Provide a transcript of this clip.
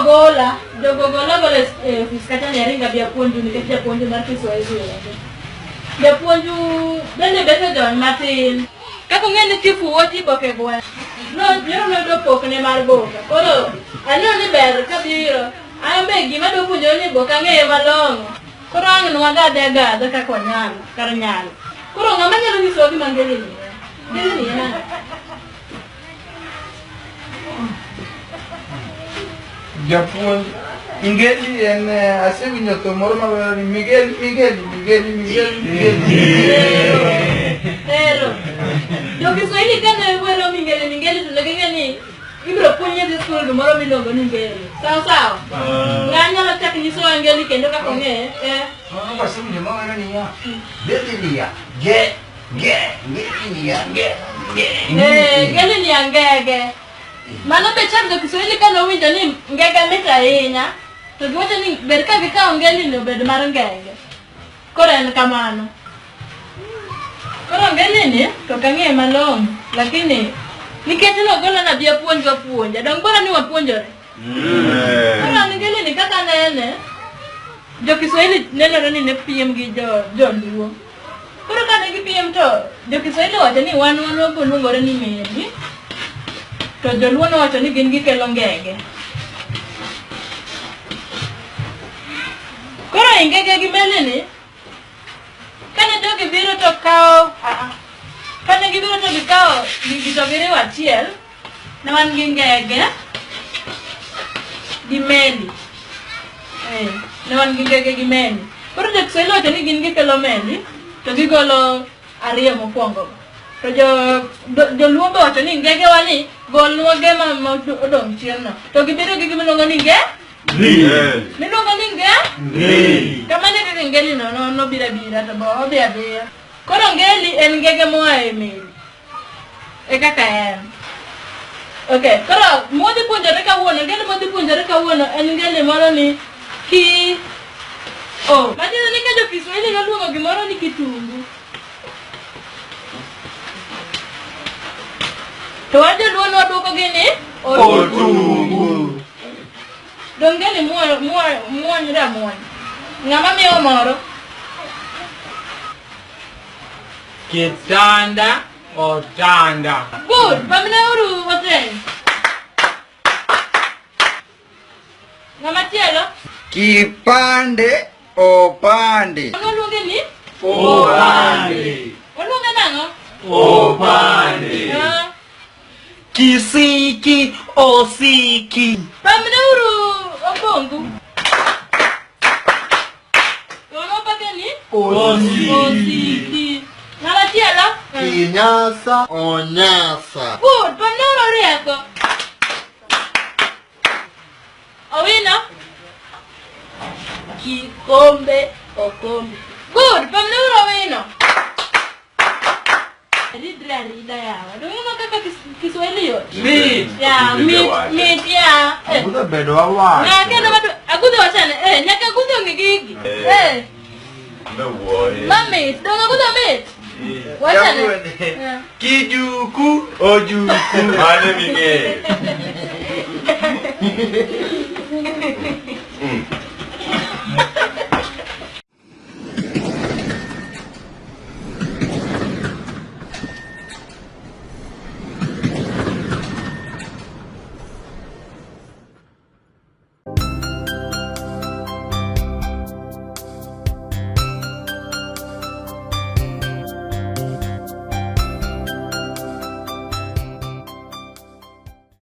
gola, jogo gola gola e ofis kata ni aringa bi apuonju nikech japuonju mar Kiswahili onge. Japuonju bende bet ojony matin. Kaka ung'eyo ni chief wuoch iboke gweng'. No, nyoro noyudo pokne mar boka. Koro aneno ni ber kabiro. An be gima adwa puonjore ni boka ang'eyo malong'o. Koro ang' nwagadhe agadha kaka wanyalo, kar nyalo. Koro ng'ama nyalo nyisowa gima ngeli ni en? Ngeli ni en ang'o? Japuonj, ngeli en asewinjo thum moro mawero ni Migeli, Migeli, Migeli, Migeli, Migeli. Ero. Jo Kiswahili kane wero mingeli mingeli to ne ging'e ni ibiro puonj nyathi skul gimoro miluongo ni ngeli. Sawa sawa. Ng'a nyalo chak nyisowa ngeli kendo kaka ong'eye? Eh. Mano asewinjo mawero niya, ngeli niya, ge, ge, ngeli niya, ge, ge. Eh, ngeli ni ya ngege. Mano be chak jo Kiswahili kane owinjo ni ngege mit ahinya, to giwacho ni ber ka gikawo ngeli ni obed mar ngege. Koro en kamano. Koro ngeli ni to ok ang'eye malong'o, lakini nikech nogola nabi apuonj wapuonja, donge bora ni wapuonjore? Koro an ngeli ni kaka anene, jo Kiswahili nenore ni ne piem gi jo Joluo. Koro kane gipiem to jo Kiswahili owacho ni wan wan wabiro luongore ni meli, to Joluo nowacho ni gin gikelo ngege. Koro e ngege gi meli ni, kane jogi biro to kawo, kane gibiro to gikawo gigi to giriwo achiel, ne wan gi ngege gi meli. Eh, ne wan gi ngege gi meli. Koro jo Kiswahili wacho ni gin gikelo meli to gigolo ariyo mokwongo. To jo Joluo be wacho ni ngege wa ni golnwa ge ma odong' chien no. To gibiro gi gima iluongo ni nge? Miluongo ni nge? Kamano e kaka ngeli no nobiro abira to bo odhi adhiya. Koro ngeli en ngege moa e meli. E kaka en. Okay, koro mwadhi puonjore kawuono, ngeli mwadhi puonjore kawuono en ngeli moro ni ki o. Matiende ni ka jo Kiswahili noluongo gimoro ni kitungu. To wan joluo nwaduoko gi ni Otungu. Dong ngeli muonyre amuonya. Ng'ama miyo moro? Kitanda otanda. Good. Pamna uru oten. Ng'ama chielo? Kipande opande. Waluonge ni? Opande. Waluonge nang'o? Opande. Ah. Kisiki osiki. Pamna uru obongu. Wamopake ni? Osiki. Osiki. Ng'ama chielo? Kinyasa onyasa. Good. Pamna uru rieko. Owino? Kikombe okombe. Good. Pamna uru Owino. Ridre arida yawa. Donge ineno kaka Kiswahili yot? Mit. Ya, mit, mit ya. Eh. Agudho bedo wawacho. Ng'a kendo madu agudho wachane. Eh, nyaka agudho ng'e gigi. Eh. Ma mit. Donge agudho mit? Wachane. Eh. Kijuku ojuku. Mane ming'eyo.